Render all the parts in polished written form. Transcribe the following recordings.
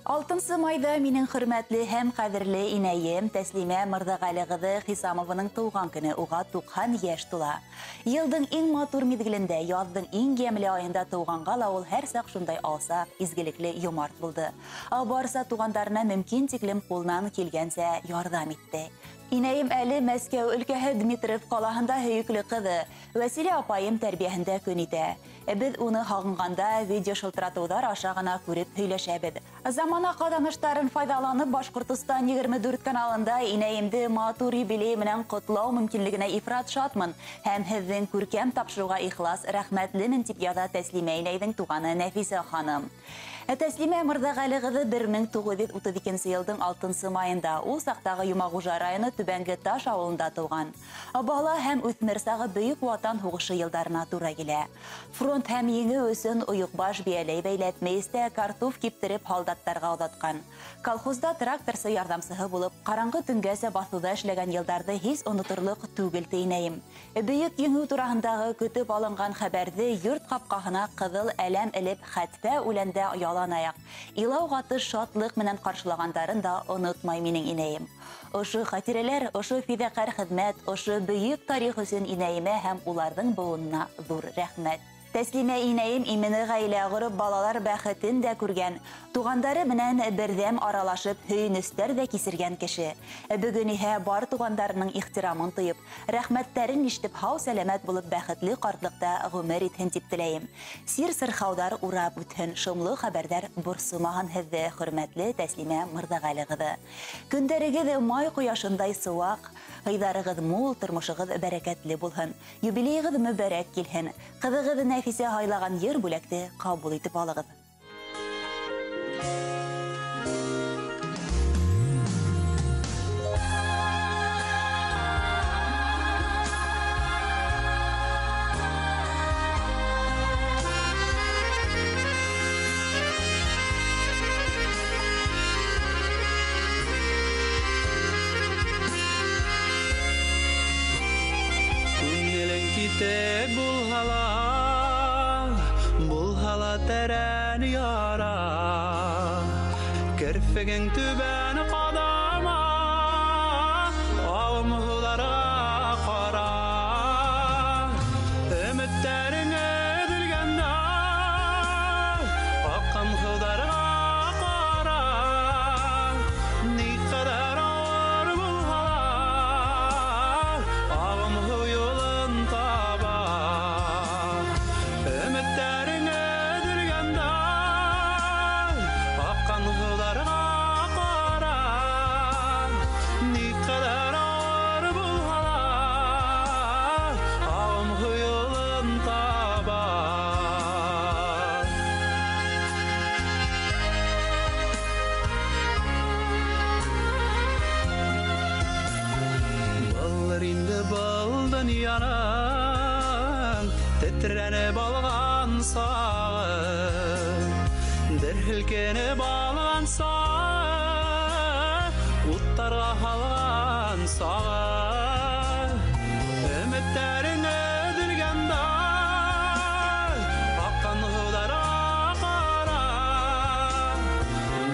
6 майҙа минең хөрмәтле һәм ҡәҙерле инәйем Тәслимә Мырҙағәле ҡыҙы Хисамованың тыуған көнө, уға 90 йәш тула. Йылдың иң матур миҙгелендә, яҙҙың иң йәмле айында тыуғанға ла ул һәр саҡ шундай алсаҡ, изгелекле, йомарт булды. Барса туғандарына мөмкин тиклем ҡулынан килгәнсә ярҙам итте. Инәйем әле Мәскәү өлкәһе Дмитров ҡалаһында һөйөклө ҡыҙы Вәсилә апайым тәрбиәһендә көн итә. Беҙ уны һағынғанда видео шылтыратыуҙар аша ғына күреп һөйләшәбеҙ. Замана ҡаҙаныштарын файҙаланып, Башҡортостан 24 каналында инәйемде матур юбилей менән ҡотлау мөмкинлегенә ифрат шатмын һәм һеҙҙең күркәм тапшырыуға ихлас рәхмәтлемен, тип яҙа Тәслимә инәйҙең туғаны Нәфисә ханым. Тәслимә Мырҙағәле ҡыҙы 1932 йылдың 6 майында ул саҡтағы Йомағужа районы Түбәнге Таш ауылында тыуған. Бала һәм үҫмер сағы Бөйөк Ватан һуғышы йылдарына тура килә. Фронт һәм еңеү өсөн ойоҡбаш бейәләй бәйләп, мейестә картоф киптереп һалдаттарға оҙатҡан. Колхозда тракторсы ярҙамсыһы булып, ҡараңғы төнгәсә баҫыуҙа эшләгән йылдарҙы һис оноторлоҡ түгел инәйем. Бөйөк еңеү тураһындағы көтөп алынған хәбәрҙе йорт ҡапҡаһына ҡыҙыл әләм элеп, хәтфә үләндә ялан аяҡ илау ҡаты шатлыҡ менән ҡаршылағандарын да онотмай минең инәйем. Ошо хатирәләр, ошо фиҙаҡәр хеҙмәт, ошо бөйөк тарих өсөн инәйемә һәм уларҙың быуынына ҙур рәхмәт. Тәслимә инәйем имене ғаилә ҡороп, балалар бәхетен дә күргән, туғандары менән берҙәм аралашып, һөйөнөстәр ҙә кисергән кеше. Бөгөн иһә бар туғандарының ихтирамын тойоп, рәхмәттәрен ишетеп, һау сәләмәт булып, бәхетле ҡартлыҡта ғүмер итһен тип теләйем. Сир-сырхауҙар урап үтһен, шомло хәбәрҙәр борсомаһын һеҙҙе, хөрмәтле Тәслимә Мырҙағәле ҡыҙы. Көндәрегеҙ май ҡояшындай сыуаҡ, һыйҙарығыҙ мул, тормошоғоҙ бәрәкәтле булһын. Юбилейығыҙ мөбәрәк килһен. Ҡыҙығыҙ Нәфисә һайлаған йыр бүләкте ҡабул итеп алығыҙ. Күңелең китек булһа ла, булһа ла тәрән яра, керфегең түбән ҡаҙама, ағым һыуҙарға ҡара. Өмөттәрең өҙөлгәндә, аҡҡан һыуҙарға ҡара. Ни ҡәҙәр ауыр булһа ла, ағым һыу юлын таба. Өмөттәрең өҙөлгәндә, аҡҡан һыуҙарға ҡара. Ни ҡәҙәр ауыр булһа ла, ағым һыу юлын таба. Булыр инде был донъяның тетрәнеп алған сағы, дер һелкенеп алған сағы, уттарға һалған сағы. Өмөттәрең өҙөлгәндә, аҡҡан һыуҙарға ҡара.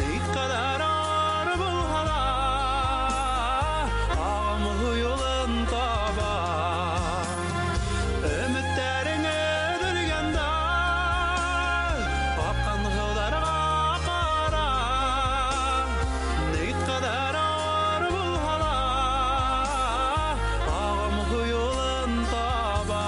Ни ҡәҙәр ауыр булһа ла, ағым һыу юлын таба. Өмөттәрең өҙөлгәндә, аҡҡан һыуҙарға ҡара. Ни ҡәҙәр ауыр булһа ла, ағым һыу юлын таба.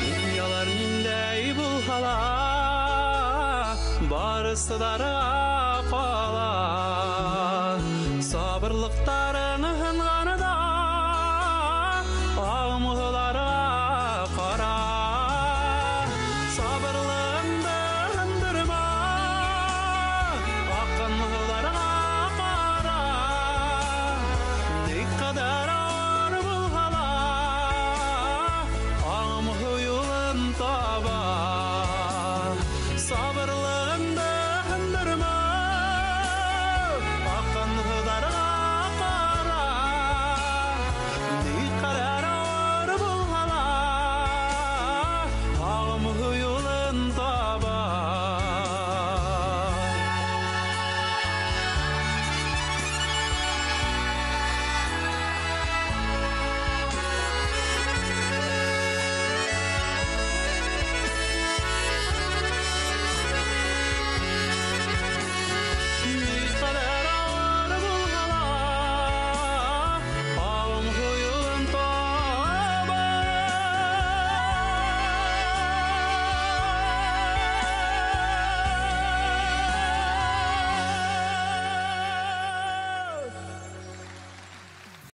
Донъялар ниндәй булһа ла, барысы дарға ҡала.